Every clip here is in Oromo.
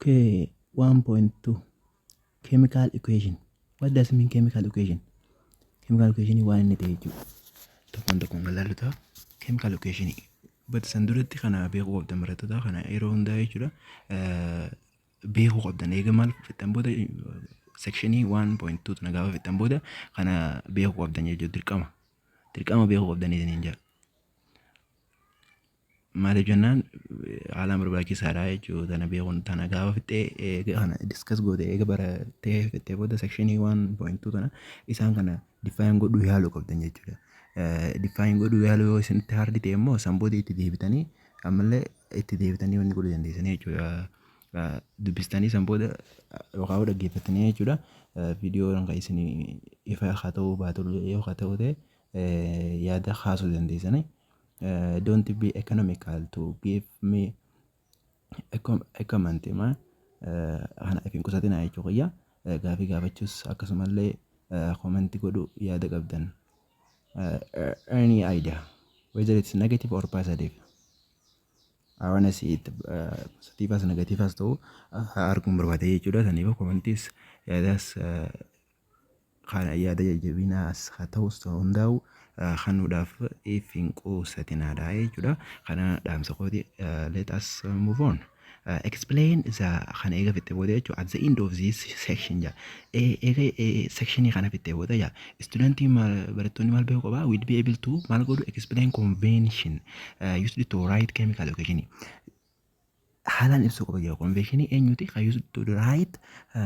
Okay, 1.2 Chemical equation. What does mean chemical equation? Chemical equation waan inni ta'e jechuudha. Tokkoon tokkoon kan laallu ta'a. Chemical equation. But san duratti kana beekuu qabdan, barattoota, kana yeroo hundaa jechuudha. Beekuu qabdan eega maal fixan booda, sectionii 1.2 tana gaafa fixan booda kana beekuu qabdan jechuudha dirqama. Dirqama beekuu qabdan isiniin jedha. Maaliif jennaan, haalaan barbaachisaadha jechuudha tana beekuun. Tana gaafa fixee, eega kana discuss goote, eega barattee fixee booda sectionii 1.2 tana isaan kana define godhuu yaaluu qabdan jechuudha. Define godhuu yaaluu yoo isinitti hard ta'e immoo san booda itti deebitanii, ammallee itti deebitanii wanni godhuu dandeessanii jechuudha. Dubbistanii san booda yookaan dhaggeeffatanii jechuudha. Viidiyoon kan isin ifa haa ta'uu baatu yoo haa ta'u ta'e yaada kaasuu dandeessanii. Don't be economical to give me a comment ma kana if hin qusatinaa jechuu kiyya. Gaafii gaafachuus akkasumallee comment godhuu yaada qabdan, any idea, whether it's negative or positive, I wanna see it. Positiveas negativeas ta'u arguun barbaade jechuudha. Saniif commentis yaadaas kana yaada jajjabinaas haa ta'us hundaa'u kanuudhaaf if hin qusatinaadha jechuudha. Kana dhaamsa kooti. Let us move on. Explain the kana eega fixxe booda jechuudha. At the end of this section jaa, eega sectionii kana fixxe booda jaa, studentii maal, barattoonni maal beekuu qaba? Will be able to maal godhu? Explain convention used to write chemical equation haalaan ibsuu qaba jira. Conventionii eenyuti kan used to write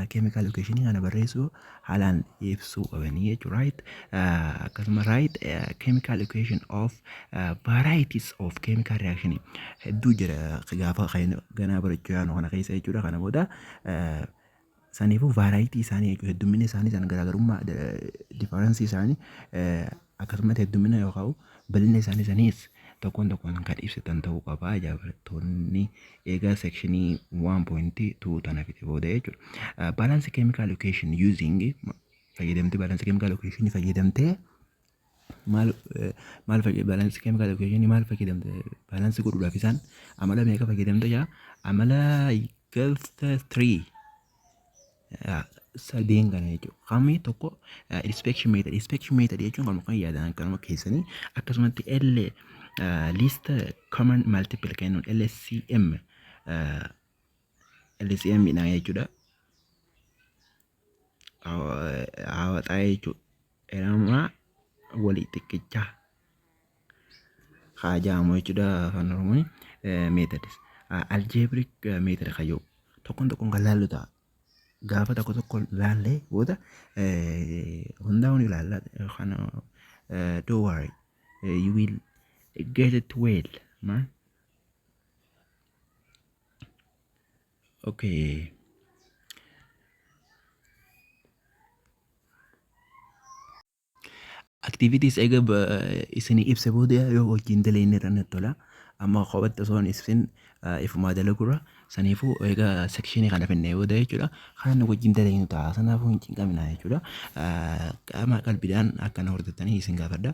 chemical equation kana barreessuu haalaan ibsuu qabanii jechuudha. Write akkasuma write chemical equation of varieties of chemical reaction hedduu jira gaafa ganaa barachuu yaanu kana keessa jechuudha. Kana booda saniifuu variety isaanii jechuudha, heddummina isaanii san, garaagarummaa, difference isaanii, akkasumas heddumina yookaan bal'ina isaanii saniis tokkoon tokkoon kan ibsatan ta'uu qaba ijaa barattoonni eegaa sectionii 1.2 tana fixe booda jechuudha. Balance chemical equation using fayyadamtee, balance chemical equation fayyadamtee maal maal, balance chemical equation maal fayyadamte balance godhuudhaaf? Isaan amala meeqa fayyadamte jaa? Amala galta 3, sadeen kana jechuudha. Kamii? Tokko inspection method. Inspection method jechuun kan yaadan kanuma keessanii, akkasumatti L least common multiple kennuun LCM, LCM dha jechuudha. Hawaxaa jechuudha. Hiramaa walii xiqqichaa haa jedhamu jechuudha afaan Oromoon methodis. Algebraic method kayyoo tokkoon tokkoon kan laallu ta'a. Gaafa tokko tokko laallee booda hundaa'uun ilaalla. Kana don't worry, you will get it well, man. Okay. Activities eega isinii ibsa booda yoo wajjin dalagne irra natti tola. Amma kophatti osoo hin ibsin ifumaa dalagurra. Saniifuu egaa sectionii kana finnee booda jechuudha. Kan wajjin dalagnu ta'a. Sanaafuu hin cinqamina jechuudha. Qaama qalbiidhaan akkana hordoftanii isin gaafadha.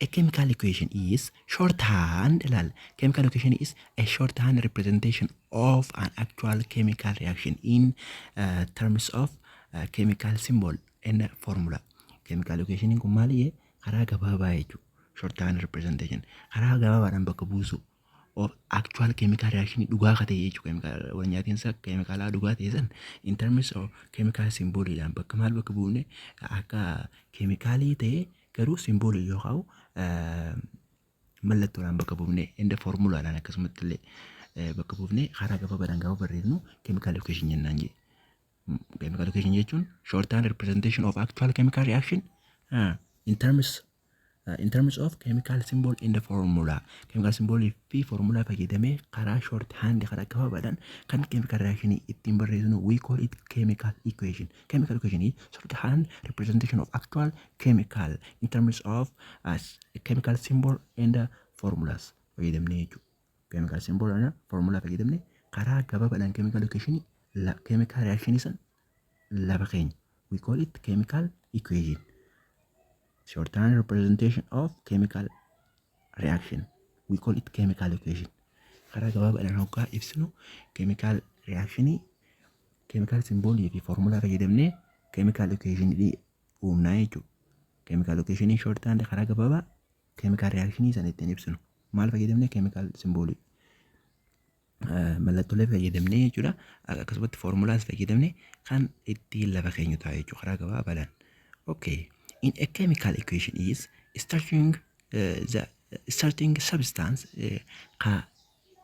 A chemical equation is shorthand ilaal. Chemical equation is a shorthand representation of an actual chemical reaction in terms of chemical symbol and formula. Chemical equation kun maali? Karaa gabaabaa jechuudha. Shorthand representation. Karaa gabaabaadhaan bakka buusu of actual chemical reaction dhugaa ka ta'e jechuudha. Chemical walnyaatiinsa keemikaalaa dhugaa ta'e san in terms of chemical symboliidhaan bakka maal bakka buufne, akka keemikaalii ta'e garuu symbolii yookaan mallattoodhaan bakka buufne, inda formulaadhaan akkasumatti illee bakka buufne karaa gabaabaadhaan gaafa barreessinu chemical equation jennaan jedhe. Chemical equation jechuun shorthand representation of actual chemical reaction in terms of chemical symbol in the formula. Chemical symbol fi formula fayyadamee karaa short hand, karaa gabaabaadhaan kan chemical reaction ittiin barreessinu we call it chemical equation. Chemical equation is short hand representation of actual chemical in terms of chemical symbol and the formulas fayyadamnee jechuudha. Chemical symbol and formula fayyadamnee karaa gabaabaadhaan chemical equation, chemical reaction san lafa keenya. We call it chemical equation. Shorthand representation of chemical reaction. We call it chemical equation. Karaa gabaabaadhaan hoggaa ibsinu chemical Reactionii chemical symbolii fi formulaa fayyadamnee chemical equationii uumnaa jechuudha. Chemical equationii short hand, karaa gabaabaa chemical reactionii sana ittiin ibsinu. Maal fayyadamnee? Chemical symbolii, mallattoolee fayyadamnee jechuudha. Akkasumatti formulaas fayyadamnee kan ittiin lafa keenyu ta'a jechuudha karaa gabaabaadhaan. Okay. In a chemical equation is starting the starting substance, ka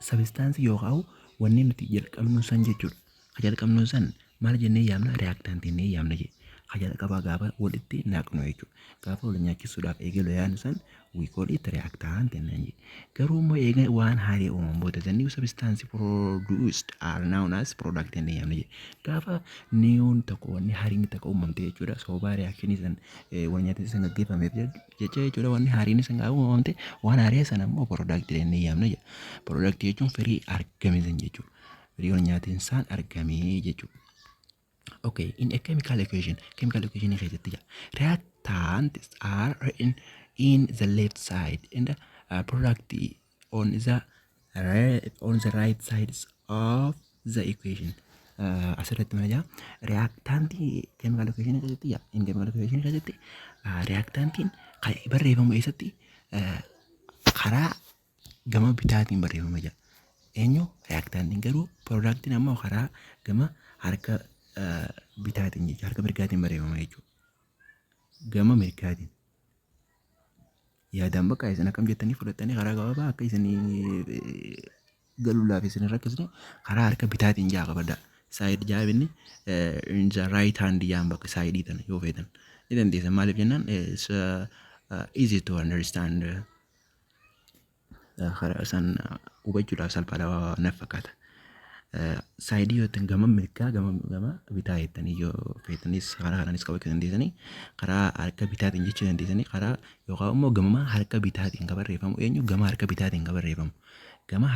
substance yookaan wanni nuti jalqabnu san jechuudha. Ka jalqabnu san maal jennee yaamna? Reactant jennee yaamna jedhe. Ka jalqabaa gaafa walitti naqnu jechuudha. Gaafa wal nyaachisuudhaaf eegalu yaadnu san we call it reactant jennaan jedhe. Garuu immoo eega waan haaraa uumamu booda, the new substance produced are known as product jennee yaamna jedhe. Gaafa new'n tokko, wanni haariin tokko uumamte jechuudha. Sababa reactionii san wal nyaatni san gaggeeffameef jecha jechuudha. Wanni haariin san gaafa uumamte, waan haaraa sana immoo product jennee yaamna jedha. Product jechuun firii argame san jechuudha. Firii wal nyaatiin argame jechuudha. Okay, in a chemical equation, chemical equation keessatti jira. Reactants are written in the left side and the product on the right sides of the equation. Asirratti mana jira. Reactantii chemical equation keessatti jira. In chemical equation keessatti reactantiin kan barreeffamu eessatti? Karaa gama bitaatiin barreeffama jira. Eenyu? Reactantiin. Garuu productiin ammoo karaa gama harka bitaatiin jechuudha. Harka mirgaatiin barreeffama jechuudha. Gama mirgaatiin. Yaadaan bakka isin akkam jettanii fudhattanii, karaa gabaabaa akka isin galuudhaaf isin rakkisne, karaa harka bitaatiin jaa qabadha. Side jaabinni in the right hand jaan bakka sideii tana yoo feetan ni dandeessan. Maaliif jennaan, it's easy to understand, karaa isaan hubachuudhaaf salphaadha natti fakkaata. Sideii yoo jettan gama mirgaa, gama bitaa jettanii yoo feetanis karaa kanaanis qabachuu dandeessanii, karaa harka bitaatiin jechuu dandeessanii, karaa yookaan immoo gama harka bitaatiin kan barreeffamu eenyu? Gama harka bitaatiin kan barreeffamu, gama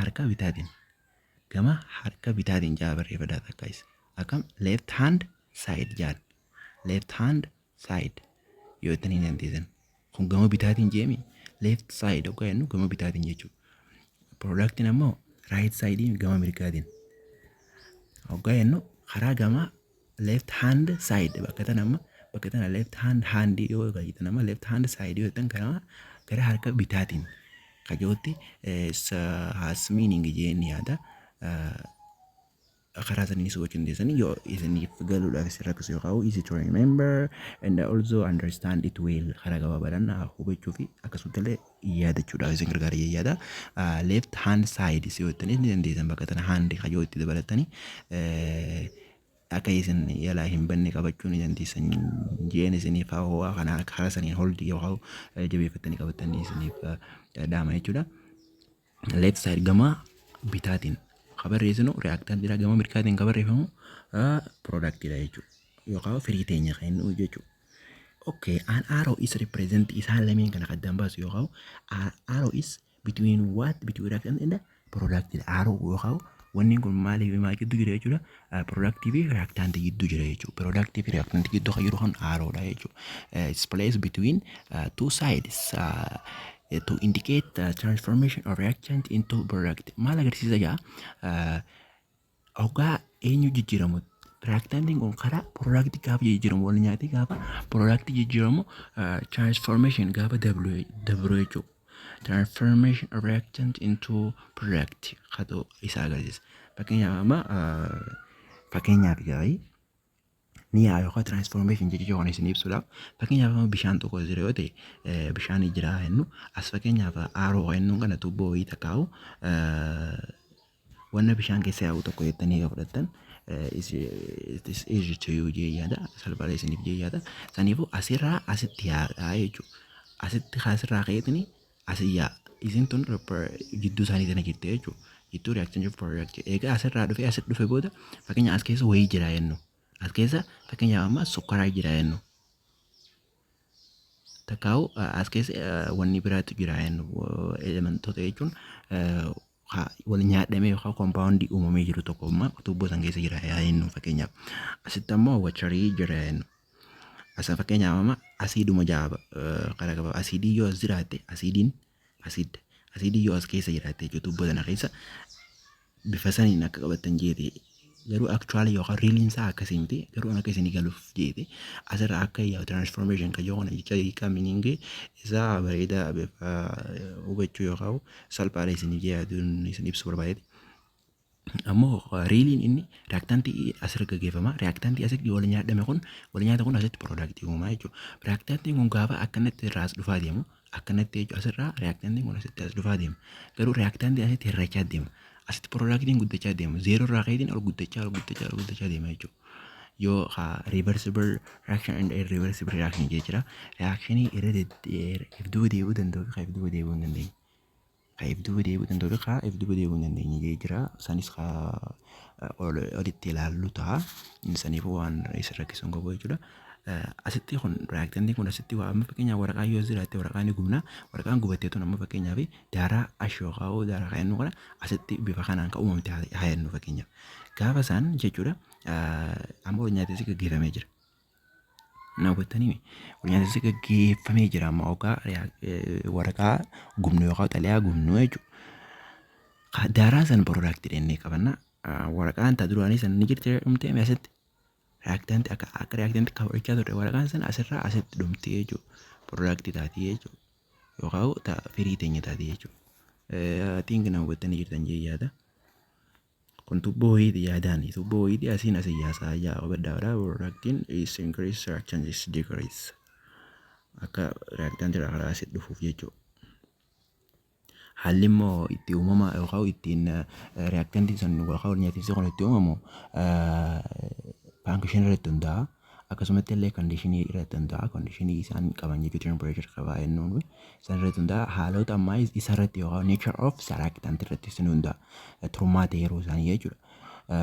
harka bitaatiin jaa barreeffadhaa. Takka isa akkam left hand side jaan, left hand side yoo jettanii dandeessan, kun gama bitaatiin jeemi. Left side yookaan jennu gama bitaatiin jechuudha. Productiin ammoo right side, gama mirgaatiin. Hoggaa jennu karaa gama left hand side, bakka tana amma, bakka tana left hand yoo jettan amma, left hand side yoo jettan gara gara harka bitaatiin kajootti has meaning jeen yaada. Karaa saniin hubachuu dandeessanii yoo isiniif galuudhaaf isin rakkisu yookaan easy to remember and also understand it well, karaa gabaabaadhaan hubachuu fi akkasumatti illee yaadachuudhaaf isin gargaara yaada. Left hand side yoo jettanis ni dandeessan. Bakka tana hand kajoo itti dabalatanii akka isin yalaa hin banne qabachuu ni dandeessan jeen isiniif hawaa kana karaa saniin hold yookaan jabeeffattanii qabatanii isiniif dhaama jechuudha. Left side, gama bitaatiin ka barreessinu reactantiidha, gama mirgaatiin ka barreeffamu productiidha jechuudha. Yookaan firii teenya kan inni jechuudha. Okay, an arrow is represent isaan lameen kana addaan baasu, yookaan arrow is between what? Between reactant and product. Arrow yookaan wanni kun maaliif maal gidduu jira jechuudha? Productii fi reactant gidduu jira jechuudha. Productii fi reactant gidduu kan jiru kan arrowdha jechuudha. It's placed between two sides to indicate the transformation of reactant into product. Maal agarsiisa jaa? Hoggaa eenyu jijjiiramu? Reactantiin kun karaa product gaafa jijjiiramu, wal nyaatee gaafa product jijjiiramu, transformation gaafa dabru jechuudha. Transformation of reactant into product haa isa agarsiisa. Fakkeenyaaf amma, fakkeenyaaf gaarii ni yaa yookaan transformation jechuun kan isin ibsuudhaaf, fakkeenyaaf amma bishaan tokko jira yoo ta'e, bishaan jira jennu as, fakkeenyaaf arrow jennuun kana tuubboo wayii takkaa'u wanna bishaan keessa yaa'u tokko jettanii yoo fudhattan, it is easy to you jee yaada, salphaadha isiniif jee yaada. Saniifuu asirraa asitti yaa'aa jechuudha. Asitti asirraa ka'eetini asii yaa'a. Isin tun jidduu isaanii tana jirti jechuudha. Jidduu reaction of product. Egaa asirraa dhufee asitti dhufe booda, fakkeenya as keessa wayii jira jennu. As keessa fakkeenyaaf amma sukkaraa jira jennu. Takkaa'u as keessa wanni biraatu jira jennu, elementoota jechuun wal nyaadhamee yookaan compoundii uumamee jiru tokko amma tuubboo san keessa jira jennu fakkeenyaaf. Asitti ammoo waterii jira jennu. Asa fakkeenyaaf amma asiiduma jaaba karaa qaba. Asiidii yoo as jiraatte, asiidiin acid asiidii yoo as keessa jiraatte jechuudha, tuubboo sana keessa bifa saniin akka qabattan jeete Garuu actually yookaan realiin isaa akkasii miti. Garuu akka isinii galuuf jeete asirra akka yaa'u transformation kan jedhu jecha hiikaa meaning isaa bareedaa bifa hubachuu yookaan salphaadha isinii yaaduun isin ibsu barbaadeeti. Ammoo realiin inni reactantii asirra gaggeeffama. Reactantii asitti wal nyaadhame kun, wal nyaata kun asitti productii uumaa jechuudha. Reactantiin kun gaafa akkanatti irraa as dhufaa deemu, akkanatti jechuudha, asirraa reactantiin kun asitti as dhufaa deema. Garuu reactantiin asitti hir'achaa deema. Asitti productiin guddachaa deema. Zero irraa ka'eetiin ol guddachaa, ol guddachaa, ol guddachaa deema jechuudha. Yoo reversible reaction and irreversible reaction jechuudha. Reactionii irra if duuba deebi'uu danda'u fi if duuba deebi'uu hin dandeenye. Kan if duuba deebi'uu danda'u fi kan if duuba deebi'uu hin dandeenye jira. Sanis olitti ilaallu ta'a. Saniifuu waan isa rakkisu hin qabu jechuudha. Asitti kun reactantiin kun asitti waa amma fakkeenyaaf waraqaa yoo jiraate, waraqaa ni gubna. Waraqaan gubattee tun amma fakkeenyaaf daaraa ash yookaan daaraa kan jennu kana asitti bifa kanaan kan uumamte haa jennu fakkeenyaaf. Gaafa isaan jechuudha amma wal nyaatessi gaggeeffamee jira. Na hubattanii? Wal nyaatessi gaggeeffamee jira amma yookaan waraqaa gubnu yookaan xalayaa gubnu jechuudha. Daaraa san productii jennee qabanna. Waraqaan ta duraanii san ni jirti, dhumtee asitti. Reactantii akka reactantii kabajachaa turre waraqaan san asirraa asitti dhumtee jechuudha. Productii taati jechuudha. Yookaan ta firii teenya taati jechuudha. Think na hubattanii jirtan jee yaada. Kun tuubboo wayiiti yaadaan, tuubboo wayiiti asiin asii yaasaa yaa hubadhaadha. Productiin is increase, reaction is decrease. Akka reactantii irraa karaa asitti dhufuuf jechuudha. Haalli immoo itti uumama yookaan ittiin reactantiin sun yookaan wal nyaatiinsi kun itti uumamu functionii irratti hundaa'a. Akkasumatti illee conditionii irratti hundaa'a. Conditionii isaan qaban jechuudha, temperature qabaa jennuun isaan irratti hundaa'a. Haalota ammaa isa irratti yookaan nature of reactant irratti isin hundaa'a. Turmaata yeroo isaanii jechuudha.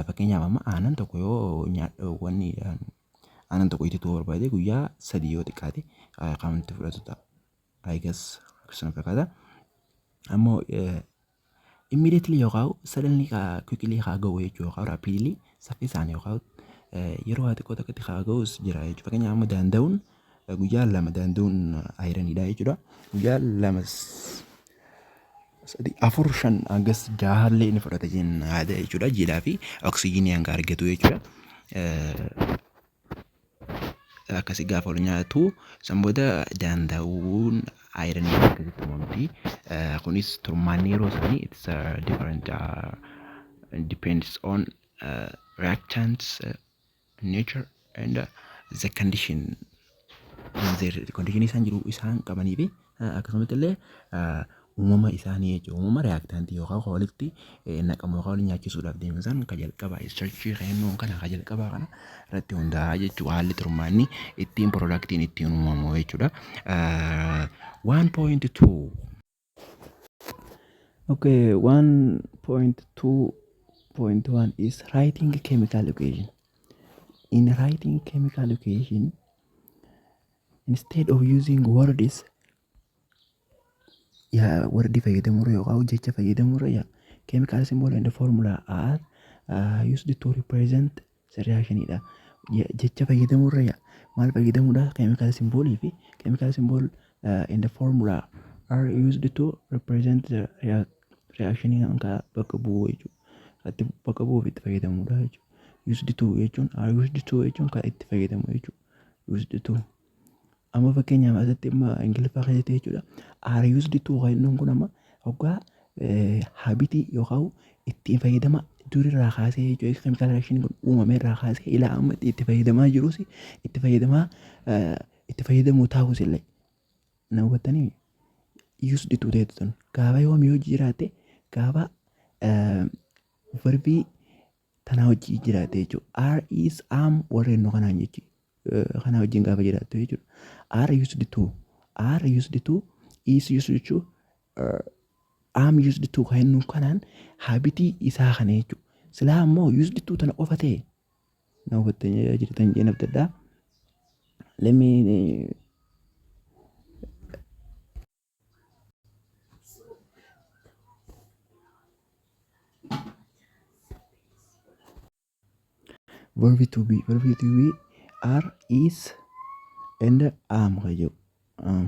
Fakkeenyaaf amma aannan tokko yoo wanni aannan tokko itti barbaade guyyaa 3 yoo xiqqaate kan itti fudhatu ta'a. I guess akkasuma fakkaata. Ammoo immediately yookaan suddenly, quickly haa ga'u jechuudha, yookaan rapidly, saffisaan yookaan yeroo haa xiqqoo tokkotti haa ga'us jira jechuudha. Fakkeenyaaf amma daanda'uun guyyaa 2 daanda'uun ironiidha jechuudha. Guyyaa 2, 3, 4, 5 hangas jahallee ni fudhata jenna yaada jechuudha. Jiidhaa fi oksijiinii hanga argatu jechuudha. Akkasii gaafa wal nyaatu san booda daanda'uun ironii akkasitti uumamti. Kunis turmaanni yeroo isaanii it's different, depends on reactants nature and the condition, condition isaan jiru isaan qabanii fi akkasumatti illee uumama isaanii jechuudha. Uumama reactantii yookaan walitti naqamu yookaan waliin nyaachisuudhaaf deeman san ka jalqabaa starchii kennuun kana ka jalqabaa kana irratti hundaa'a jechuudha. Haalli turmaanni ittiin productiin ittiin uumamu jechuudha. 1.2. Okay, 1.2.1 is writing chemical equation. In writing chemical equation, instead of using words, yaa wordii fayyadamurra yookaan jecha fayyadamurra, yaa chemical symbol and formula are used to represent the reaction dha. Jecha fayyadamurra yaa maal fayyadamuudha? Chemical symbol fi chemical symbol and the formula are used to represent the reaction kan bakka bu'u jechuudha. Itti bakka bu'uuf itti fayyadamuudha jechuudha. Used to jechuun, are used to jechuun kan itti fayyadamu jechuudha. Used to. Amma fakkeenyaaf asitti amma Ingiliffaa keessatti jechuudha. Are used to kan inni kun amma hoggaa habitii yookaan ittiin fayyadama durirraa kaasee jechuudha. Chemical reaction kun uumame irraa kaasee ilaa amma itti fayyadamaa jirus, itti fayyadamaa itti fayyadamuu taa'us illee. Na hubattanii? Used to ta'etu sun gaafa yoom yoo jiraate, gaafa verbii tanaa hojii jiraate jechuudha. Are, is, am warreen nu kanaan jechuudha. Kanaa wajjin gaafa jiraattu jechuudha. Are used to, are used to, is used to, am used to kan inni kanaan habitii isaa kana jechuudha. Silaa ammoo used to tana qofa ta'e, na hubattanii jirtan jeen abdadhaa. Let me verb to be, verb to be, are, is and am kan jedhu am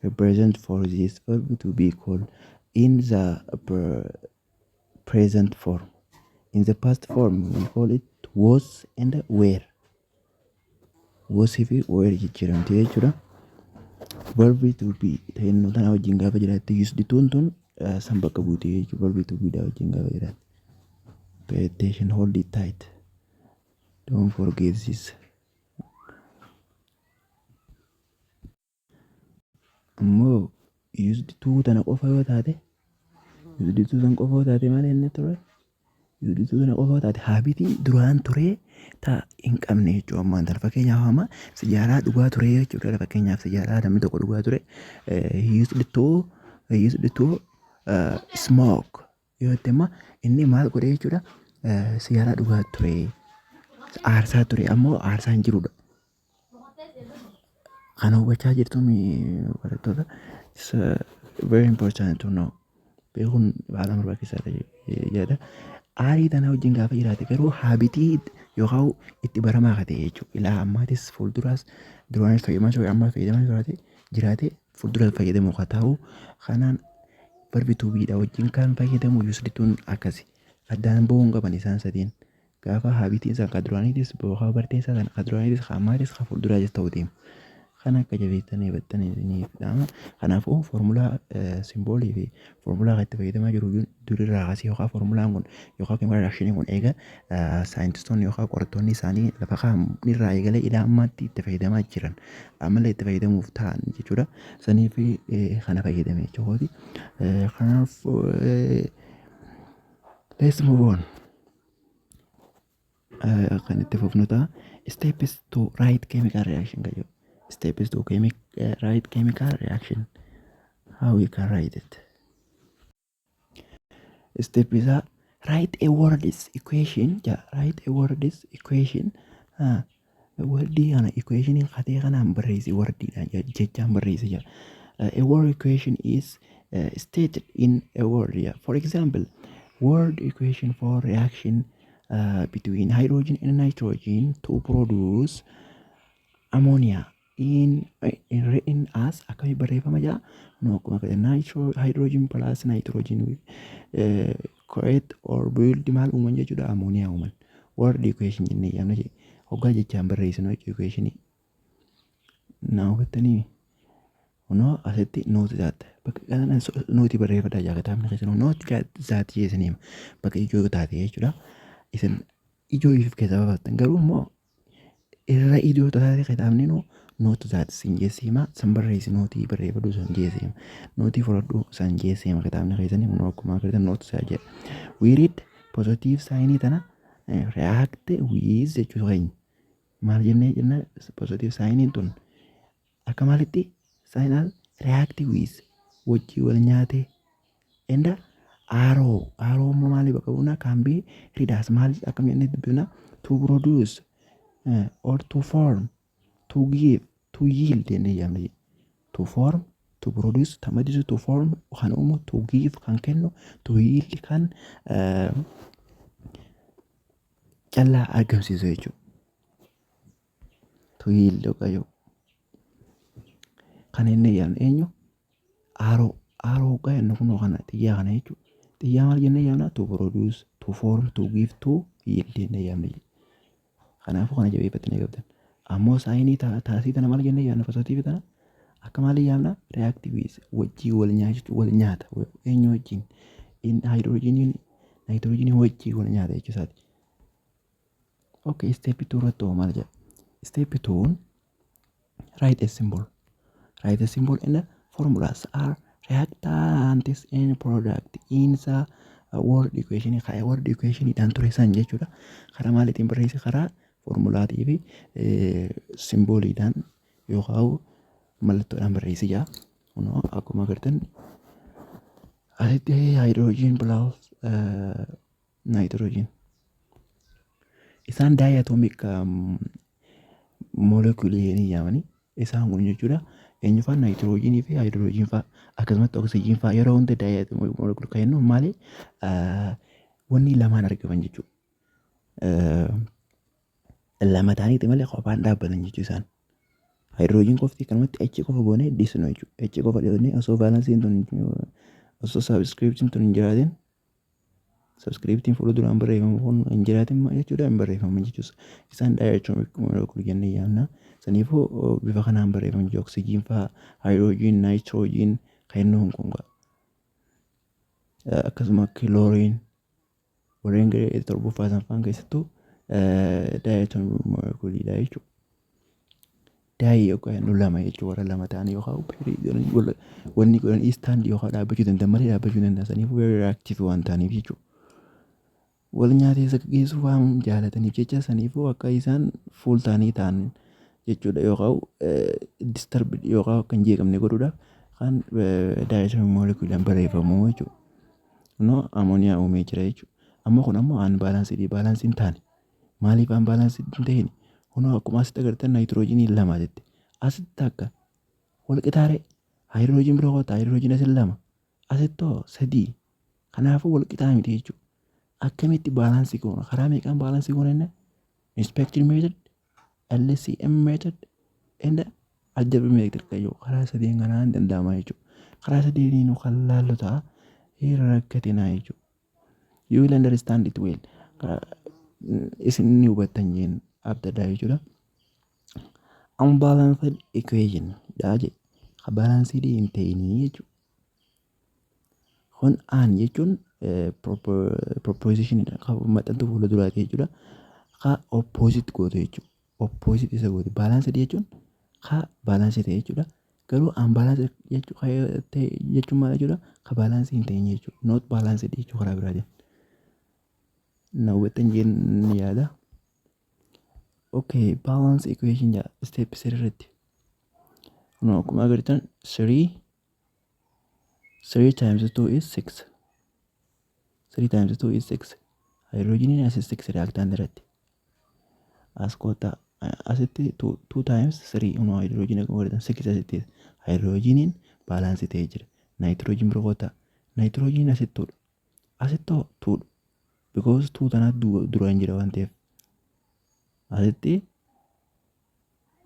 represent for this verb to be called in the present form. In the past form we call it was and were. Was fi were jijjiiramte jechuudha. Verb to be ta'innu tana wajjin gaafa jiraatte used to'n tun san bakka buute jechuudha. Verb to be dha wajjin gaafa jiraatte. Pay attention, hold it tight. Don't forget this. Ammoo used to tana qofa yoo taate, used to san qofa yoo taate, maal inni ture? Used to tana qofa yoo taate habitii duraan turee ta hin qabne jechuudha ammaan tana. Fakkeenyaaf, amma sijaaraa dhugaa ture jechuudha. Fakkeenyaaf, sijaaraa namni tokko dhugaa ture, he used to smoke yoo jette, amma inni maal godhe jechuudha? Sijaaraa dhugaa ture, aarsaa ture, ammoo aarsaa hin jirudha. Kana hubachaa jirtu barattoota? It's very important to know. Beekuun baala barbaachisaadha jedha. Areii tana wajjin gaafa jiraate garuu habitii yookaan itti baramaa akka ta'e jechuudha. Ilaa ammaatis fuulduraas duraanis fayyadamaa ture, ammas fayyadamaa jiraate fuuldura fayyadamuu haa ta'u, kanaan verb to be dha wajjin kan fayyadamu used to'n akkasi. Addaan bahuu hin qaban isaan sadiin. Gaafa habitiin isaa kan duraaniitis yookaan barteen isaa kan duraaniitis, kan ammaatis, kan fuulduraatis ta'uu deema. Kan akka jabeessanii hubattanii isiniif dhaama. Kanaafuu foormulaa, symbolii fi foormulaa kan itti fayyadamaa jiru durirraa kaasee, yookaan foormulaan kun yookaan chemical reactioniin kun eega saayintistoonni yookaan qorattoonni isaanii lafa kaa'an irraa eegalee ilaa ammaatti itti fayyadamaa jiran, ammallee itti fayyadamuuf ta'an jechuudha. Saniif kana fayyadame jechuudha. Kanaaf let's move on. Kan itti fufnu ta'a. Steps to write chemical reaction kan jedhu. Steps to write chemical reaction. How we can write it. Step isaa write a words equation ja, write a words equation. Wordii kana equation katee kanaan barreessi, wordiidhaan jechaan barreessi jira. A word equation is stated in a word, yeah. For example, word equation for reaction between hydrogen and nitrogen to produce ammonia in written as akkamii barreeffama jaa? No, akkuma kana nitro hydrogen plus nitrogen create or build maal uuman jechuudha? Ammonia uuman. Word equation jennee yaamna jee hoggaa jechaan barreessinu jechuudha equation. Naa hubattanii? Kunoo asitti note that bakka kana noteii barreeffadhaa jaa. Kitaabni keessanuu note that jeesanii hima bakka ijoo taate jechuudha. Isin ijoo if keessaa baafattan, garuu immoo irra ijoo taate kitaabni nuu note that sin jeessi hima. San barreessi, noteii barreeffadhu san jeessi hima, noteii fudhadhu san jeessi hima kitaabni keessanii. Kunoo akkuma agartan note that jedha. We read positive signii tana react with jechuu keenya maal jennee jenna? Positive signiin tun akka maalitti signal react with wajjii wal nyaate and arrow. Arrow immoo maali bakka bu'uuna? Can be read as maal, akkam jennee dubbifna? To produce or to form, to give, to yield jennee yaamna. To form, to produce tamadisu, to form kan uumu, to give kan kennu, to yield kan callaa argamsiisu jechuudha. To yield yookaan kan inni yaamne eenyu? Arrow. Arrow hoggaa jennu kunoo kana, xiyyaa kana jechuudha. Xiyyaa maal jennee yaamna? To produce, to form, to give, to yield jennee yaamna. Kanaafuu kana jabeeffatanii qabdan. Ammoo signii taasii tana maal jennee yaamna? Positiveii tana akka maalii yaamna? React with wajjii wal nyaachuu, wal nyaata. Eenyu wajjin? Haayidroojiniin naayitiroojiinii wajjii wal nyaata jechuu isaati. Okay, step 2 irratti hoo maal jedha? Step 2, write a symbol. Write a symbol and the formulas are reactants and product in the word equation. Karaa word equation dhaan ture san jechuudha. Karaa maaliitiin barreesse? Karaa formulaatii fi symboliidhaan yookaan mallattoodhaan barreesse jira. Kunoo akkuma agartan asitti hydrogen plus nitrogen. Isaan diatomic moleculeii jedhanii yaamanii isaan kun jechuudha. Eenyu fa'aa? Naayitiroojiinii fi haayidroojiin fa'aa, akkasumatti oksijiin fa'aa. Yeroo hunda diatomic moleculeii kan jennu maali? Wanni lamaan argaman jechuudha. Lama ta'aniiti malee kophaan dhaabbatan jechuu isaan. Haayidroojiin qofti kanumatti H qofa goonee dhiisnu jechuudha. H qofa dhiisnee osoo valenceiin tun, osoo subscriptiin tun hin jiraatin. Subscriptiin fuula duraan barreeffamu kun hin jiraatin jechuudha, hin barreeffamu jechuudha. Isaan diatomic molecule jennee yaamna. Saniifuu bifa kanaan barreeffamu jechuudha. Oksijiin fa'aa, hydrogen, nitrogen kan inni kun akkasuma chlorine, warreen garee torbaffaa sanfaan keessattuu diatomic moleculeidha jechuudha. Di yookaan lama jechuudha, warra lama ta'anii yookaan wanni godhan stand yookaan dhaabbachuu danda'an malee dhaabbachuu danda'an. Saniifuu very reactive waan ta'aniif jechuudha. Wal nyaatee isa geessuu waan jaalataniif jecha, saniifuu akka isaan full ta'anii ta'an jechuudha, yookaan disturb yookaan akka hin jeeqamne godhuudhaaf kan diatomic moleculeaan barreeffamu jechuudha. No, amooniyaa uumee jira jechuudha. Amma kun ammoo unbalanced, balance hin taane. Maaliif unbalanced hin ta'in? Kunoo akkuma asitti agartan naayitiroojiinii lama jette. Asitti akka wal qixaaree haayidiroojiin bira kottaa, haayidiroojiin asin lama, asittoo sadii. Kanaafuu wal qixaa miti jechuudha. Akkamitti balance goona? Karaa meeqaan balance goona inni? Inspection method, LCM method and algebra method kan jiru karaa sadeen kanaan danda'ama jechuudha. Karaa sadeeniinuu kan laallu ta'a, hin rakkatinaa jechuudha. You will understand it well. Isin ni hubattan jeen abdadhaa jechuudha. Unbalanced equation dha jedhe. Balanced hin ta'inii jechuudha. Kun un jechuun proposition maxxantuu fuula duraati jechuudha. Ka opposite gootu jechuudha. Opposite isa gootu. Balanced jechuun ka balance ta'e jechuudha. Garuu unbalanced jechuun maal jechuudha? Ka balance hin ta'in jechuudha. Not balanced jechuu karaa biraatiin. Na hubattan jeen ni yaada. Okay, balance equation jedha step sirriitti. Kun akkuma agartan 3 times 2 is 6. 3 times 2 is 6. Hydrogeniin as 6 reactant irratti. As kottaa, asitti 2 times 3, kunoo hydrogen akkuma agartan 6 asitti hydrogeniin balance ta'ee jira. Nitrogen bira kottaa. Nitrogen asitti twodha. Asitti hoo twodha. Because 2 tanaatu duraan jira waan ta'eef. Asitti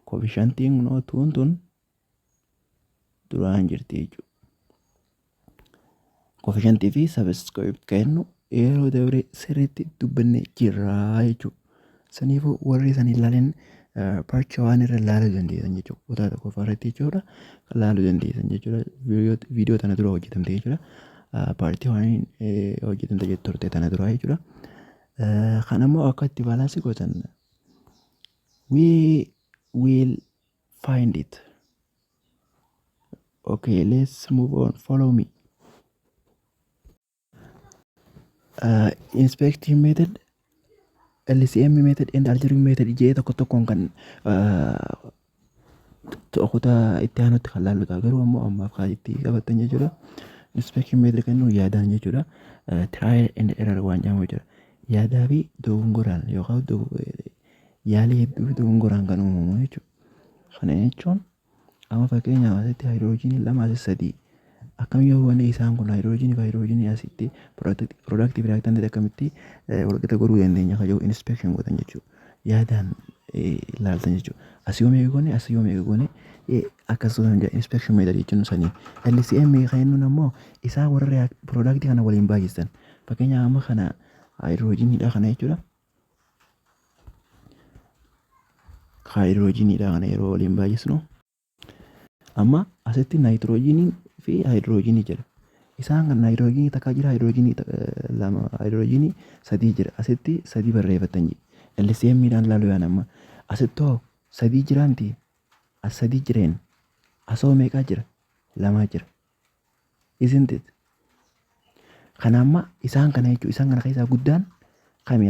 coefficientiin kunoo twon tun duraan jirti jechuudha. Coefficientii fi subscript kennu yeroo dabre sirriitti dubbannee jirra jechuudha. Saniifuu warri san hin ilaalin part waan irra ilaaluu dandeessan jechuudha. Kutaa tokkoffaa irratti jechuudha. Ilaaluu dandeessan jechuudha. Viidiyoo tana dura hojjetamte jechuudha. Part waan hojjetamte turte tana dura jechuudha. Kan ammoo akka itti balance gootan we will find it. Okay, let's move on. Follow me. Inspecting method, LCM method and algebraic method jee tokko tokkoon kan kutaa itti aanutti kan laallu ta'a. Garuu ammoo ammaaf kan itti qabattan jechuudha. Inspection method kan nu yaadaan jechuudha. Trial and error waan jedhamu jechuudha. Yaadaa fi dogongoraan yookaan yaalii hedduu fi dogongoraan kan uumamu jechuudha. Kana jechuun amma fakkeenyaaf asitti haayidroojinii lama, asi sadii, akkam yoo wanni isaan kun haayidroojinii fi haayidroojinii asitti productii fi reactantii akkamitti walqixa godhuu dandeenya kan jedhu inspection godhan jechuudha. Yaadaan ilaaltan jechuudha. Asii yoo meeqa goone, asii yoo meeqa goone, akkasuma inspection method jechuun sanii. LCM kan jennuun ammoo isaan warra productii kana waliin baay'isan. Fakkeenyaaf amma kana haayidroojiniidha kana jechuudha. Haayidroojiniidha kana yeroo waliin baay'isnu amma asitti naayitiroojiinii fi haayidroojinii jira. Isaan kan naayitiroojiinii takka jira, haayidroojinii lama, haayidroojinii sadii jira. Asitti sadii barreeffatan jedhe. LCM dhaan ilaaluu yaan amma. Asitti hoo sadii jira miti? As sadii jireen. Asoo meeqaa jira? Lamaa jira. Isn't it? Kana amma isaan kana jechuun isaan kana keessaa guddaan kami?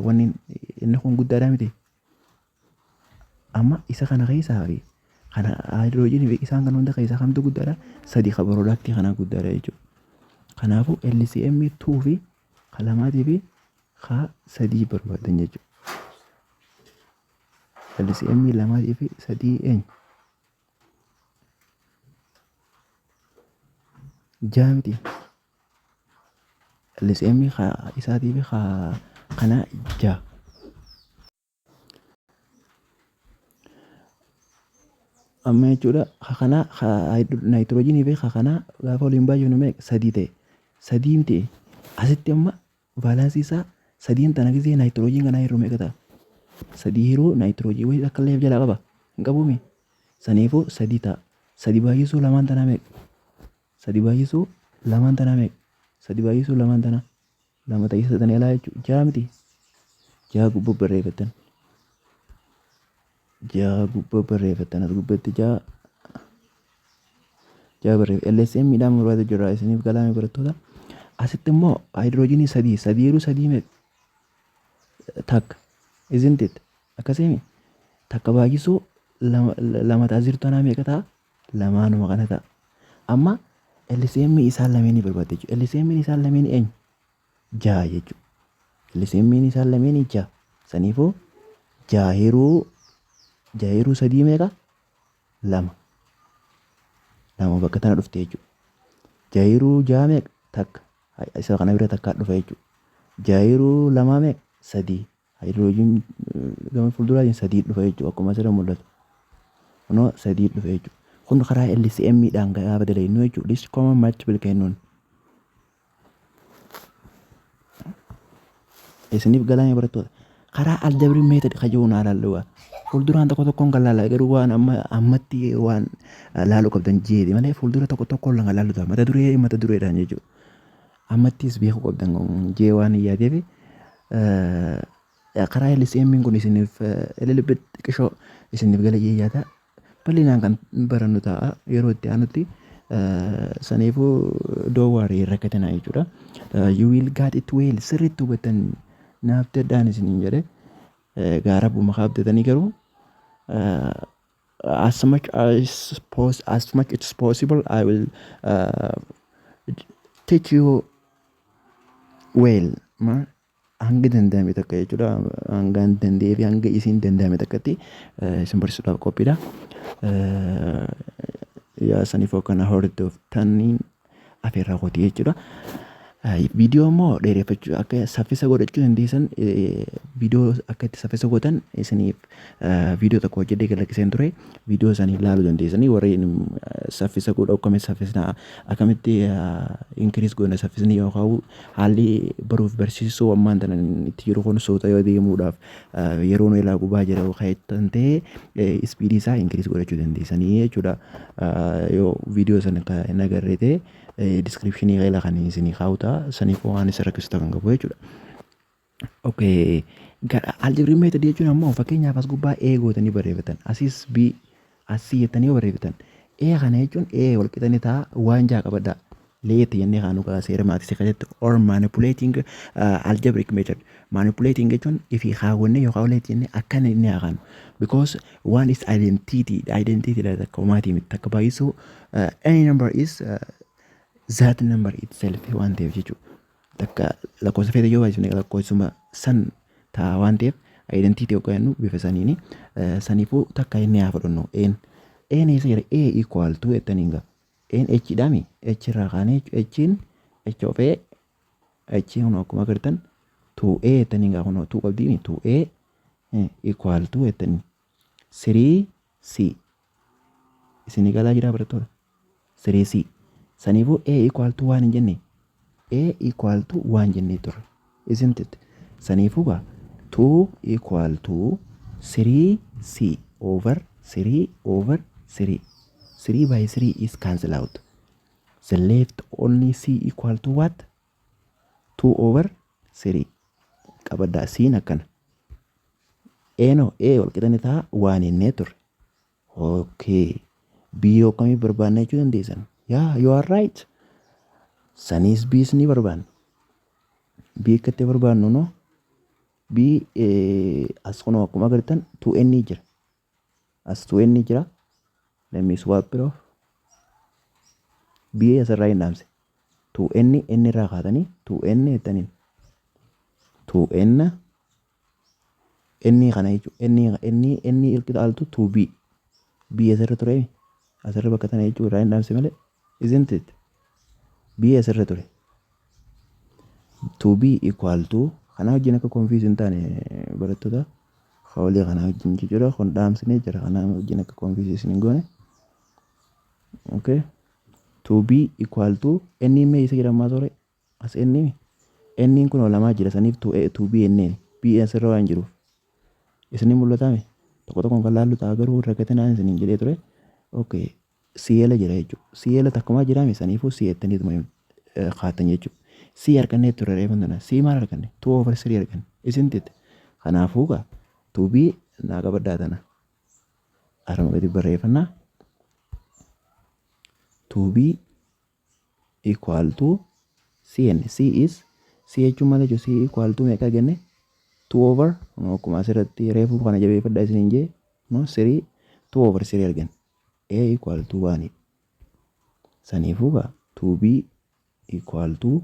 Wanni inni kun guddaadha miti? Amma isa kana keessaa fi kana haayidroojinii fi isaan kana hunda keessaa kamtu guddaadha? Sadi ka productii kanaa guddaadha jechuudha. Kanaafuu LCM 2 fi ka lamaatii fi ka sadii barbaadan jechuudha. LCM lamaatii fi sadii eenyu? Ja'a miti. LCM ka isaatii fi ka kanaa 6. Amma jechuudha ka kanaa ka naayitiroojiinii fi ka kanaa gaafa waliin baay'ifnu meeqa? Sadii ta'e. Sadii miti. Asitti amma Valence isaa sadiin tana gisee naayitiroojiin kanaa hir'u meeqa ta'a? Sadii hiruu naayitiroojii wayii akka illee jalaa qaba. Hin qabuumi? Saniifuu sadii ta'a. Sadi baay'isuu lamaan tanaa meeqa? Sadi baay'isuu lamaan tanaa meeqa? Sadi baay'isuu lamaan tanaa. Lama ta'ii sadanii alaa jechuudha. Ja'a miti? Ja'a gubbaa barreeffattan. Ja'a gubbaa barreeffattan, as gubbatti ja'a. Ja'a barreeffattan. LCM miidhaan barbaadu jira isiniif galaame, barattoota. Asitti immoo haayidroojinii sadii, sadii yeroo sadii meeqa? Takka. Isn't it? Akkasiimi? Takka baay'isuu lama, lama ta'a jirtu tanaa meeqa ta'a? Lamaanuma kana ta'a. Amma LCM isaan lameenii barbaadde jechuudha. LCM isaan lameenii eenyu? Ja'a jechuudha. LCM isaan lameenii ja'a. Saniifuu ja'a hiruu sadii meeqa? Lama. Lama bakka tana dhufte jechuudha. Ja'a hiruu ja'a meeqa? Takka. Isa kana bira takkaa dhufa jechuudha. Ja'a hiruu lamaa meeqa? Sadii. Haayidroojiin gama fuulduraatiin sadii dhufa jechuudha, akkuma asirra mul'atu. Kunoo sadii dhufa jechuudha. Kun karaa LCM dhaan gaafa dalagnu jechuudha. Least common multiple kennuun. Isiniif galaame, barattoota? Karaa algebraic method kajuun haa laallu. Fuulduraan tokko tokkoon kan laala garuu waan amma ammatti waan laaluu qabdan jeeti malee fuuldura tokko tokkoon kan laallu ta'a. Mata duree mata dureedhaan jechuudha. Ammattis beekuu qabdan jee waan hin yaadeef karaa LCM kun isiniif little xiqqishoo isiniif gala jee yaada. Bal'inaan kan barannu ta'a yeroo itti aanutti. Saniifuu don't worry, rakkatinaa jechuudha. You will get it well, sirriitti hubattan naaf dadhaan isiniin jedhe gaara buuma kaabdatanii garuu as much it's possible I will teach you well. Hanga danda'ame takka jechuudha, hanga danda'ee fi hanga isin danda'ame takkatti isin barsiisuudhaaf qophiidha. Yaa saniifuu akkana hordoftaniin afeerraa kooti jechuudha. Viidiyoo immoo dheereffachuu akka saffisa godhachuu dandeessan, viidiyoo akka itti saffisa gootan isiniif viidiyoo tokko hojjedhee gad lakkiseen ture. Viidiyoo sanii ilaaluu dandeessanii, warreen saffisa godhu akkamitti saffisna, akkamitti increase goona saffisni, yookaan haalli baruuf barsiisuu ammaan tana itti jiru kun suuta yoo deemuudhaaf yeroo nu ilaa gubaa jira kan ta'e, speedii isaa increase godhachuu dandeessanii jechuudha. Yoo viidiyoo sana kan hin agarre ta'e, descriptionii keela kan isinii kaa'u ta'a, saniif waan isa rakkisu kan qabu jechuudha. Okay. Algebraic method jechuun ammoo fakkeenyaaf as gubbaa A gootanii barreeffatan, asis B, asii jettanii yoo barreeffatan, A kana jechuun A wal qixanii ta'a waan ja'a qabadhaa. Let jennee kaanu kaa seera mathsii keessatti or manipulating algebraic method. Manipulating jechuun ifii kaawwannee yookaan let jennee akkana inni haa kaanu. Because one is identity, identity dha, takka homaatii miti, takka baay'isuu any number is that number itself waan ta'eef jechuudha. Takka lakkoofsa feete yoo baay'isne lakkoofsuma san ta'a waan ta'eef, identity yookaan jennu bifa saniini. Saniifuu takka inni haa fudhannu een. Een eessa jira? A equal to jettaniin gaa. Een h dhaami, h irraa kaanee h'n h of a, h kun akkuma agartan 2a jettaniin gaa, kun 2 qabdiimi, 2a equal to jettaniin 3c. Isinii galaa jira, barattoota? 3c. Saniifuu a equal to waan hin jenne, a equal to waan jennee turre, isn't it? Saniifuu gaa 2 equal to 3c over 3 over 3. 3 by 3 is cancel out. The left only c equal to what? 2 over 3. Qabaddaa, siin akkana. A no a wal qixani ta'a waan jennee turre. Okay. B yoo akkamii barbaanna jechuu dandeessan? Yeah, you are right. Sanis B's ni barbaanna. B akka itti barbaannu no. B as kunoo akkuma agartan 2n jira. As 2n jira. Let me swap it off. B asirraa hin dhaamse. 2n n irraa kaatanii 2n jettaniin. 2n n kana jechuudha. N n n ilqixaaltu 2b. B asirra ture. Asirra bakka tana jechuudha, irraa hin dhaamse malee. Isn't it? B asirra ture. 2b equal to kanaa wajjin akka confuse hin taane, barattoota, hawlii kanaa wajjin jechuudha. Kun dhaamsinee jira, kanaa wajjin akka confuse isin hin goone. Okay. 2b equal to n mee isa jedhamaa ture as n N'n kun lamaa jira, saniif 2 B enneen B asirra waan jiruuf. Isinii mul'ataame tokko tokkoon kan laallu ta'a, garuu rakkatinaan isiniin jedhee ture. Okay. C jala jira jechuudha. C jala takkumaa jiraame, saniifuu C jettaniituma kaatan jechuudha. C argannee ture reefan tana. C maal arganne? 2 over 3 arganne. Isin titte. Kanaafuu gaa 2B naa qabadhaa tana. Arma gadi barreeffannaa. 2B equal to CN. C is, C jechuun maal jechuudha? C equal to meeqa arganne? 2 over, akkuma asirratti reefuu kana jabeeffadhaa isiniin jee, no, 3, 2 over 3 arganne. A equal to 1. Saniifuu gaa 2B equal to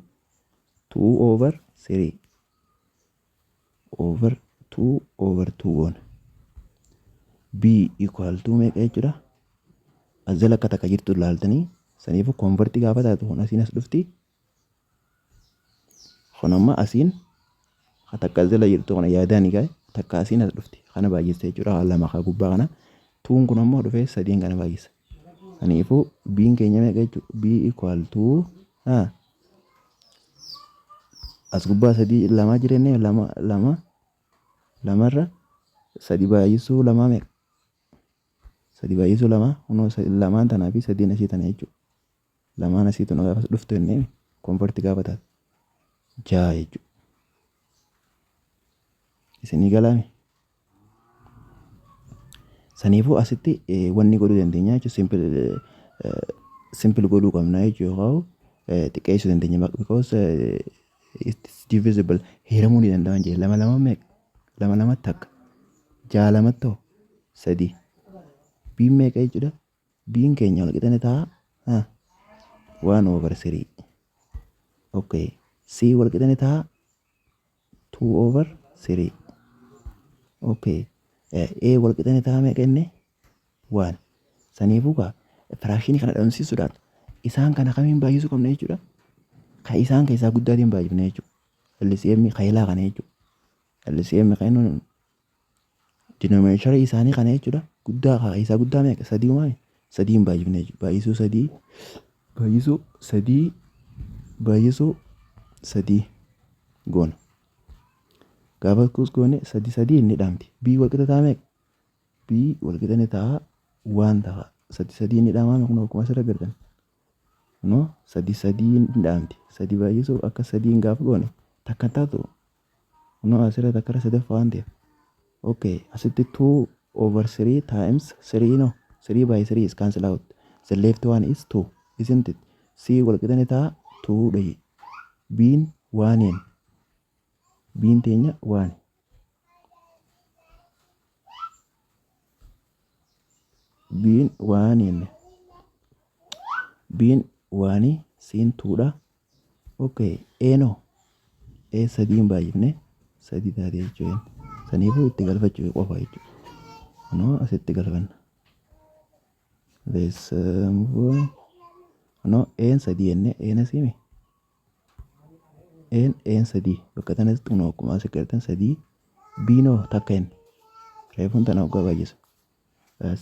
2 over 3 over 2 over 2 goona. B equal to meeqa jechuudha? As jala akka takka jirtu ilaaltanii, saniifuu convert gaafa taatu kun asiin as dhufti. Kun amma asiin takka as jala jirtu kana yaadaan egaa takka asiin as dhufti. Kana baay'iste jechuudha. Lama kaa gubbaa kana. Twon kun ammoo dhufee sadiin kana baay'isa. Saniifuu B'n keenya meeqa jechuudha? B equal to as gubbaa sadii lamaa jirenne, lama lama lamarra sadi baay'isuu lamaa meeqa? Sadi baay'isuu lama, kunoo lamaan tanaa fi sadiin asii tana jechuudha. Lamaan asii tana gaafa dhuftu jennee convert gaafa taatu ja'a jechuudha. Isinii galaame? Saniifuu asitti wanni godhuu dandeenya jechuudha. Simple godhuu qabna jechuudha. Yookaan xiqqeessuu dandeenya, because it's divisible, hiramuu ni danda'an jee. Lama lama meeqa? Lama lamatti takka. Ja'a lamatti hoo? Sadii. B'n meeqa jechuudha? B'n keenya wal qixa ni ta'a one over three. Okay. C wal qixa ni ta'a two over three. Okay. A wal qixa ni ta'a meeqa inni? One. Saniifuu gaa fractionii kana dhabamsiisuudhaan isaan kana kamiin baay'isuu qabna jechuudha? Kan isaan keessaa guddaatiin baay'ifna jechuudha. LCM kaayilaa kana jechuudha. LCM kan inni denominator isaanii kana jechuudha. Guddaa isaa guddaa meeqa? Sadii uumame. Sadiin baay'ifna jechuudha. Baay'isuu sadii, baay'isuu sadii, baay'isuu sadii goona. Gaafa akkas goone sadii sadii inni dhaamti. B wal qixa ta'a meeqa? B wal qixa ni ta'a one ta'a. Sadii sadii inni dhaamame kun akkuma asirra agartan. No, sadii sadii inni dhaamti. Sadii baay'isuu akka sadiin gaafa goone takka taatu. No, asirra takka irra sadaffaa waan ta'eef. Okay, asitti 2 over 3 times 3, no, 3 by 3 is cancel out. The left one is 2, isn't it? C wal qixa ni ta'a 2 dhahi. B'n oneiin. B'n teenya one. B'n oneiin. B'n one, C'n twodha. Okay, A no. A sadiin baay'ifne sadii taate jechuudha. Saniifuu itti galfachuu qofa jechuudha. Kunoo asitti galfanna. Let's move on. Kunoo A'n sadii jenne, A'n asii mi? A'n sadii bakka kanatti kunoo akkuma as agartan sadii. B noo takka jenne. Reefuun tana hoggaa baay'isu.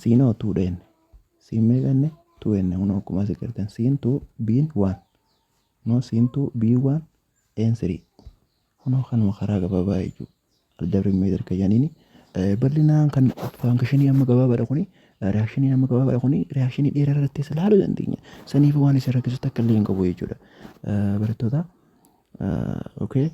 C noo twodha jenne. C'n meeqa jenne? Two jenne, kunoo akkuma as agartan C'n two, B'n one. Kunoo C'n two, B one, A'n three. Kunoo kanuma karaa gabaabaa jechuudha. Algebraic method kan jedhaniini. Bal'inaan kan functionii amma gabaabaadha kuni. Reactionii amma gabaabaadha kuni, reactionii dheeraa irrattis ilaaluu dandeenya. Saniif waan isin rakkisu takka illee hin qabu jechuudha. Barattoota, okay.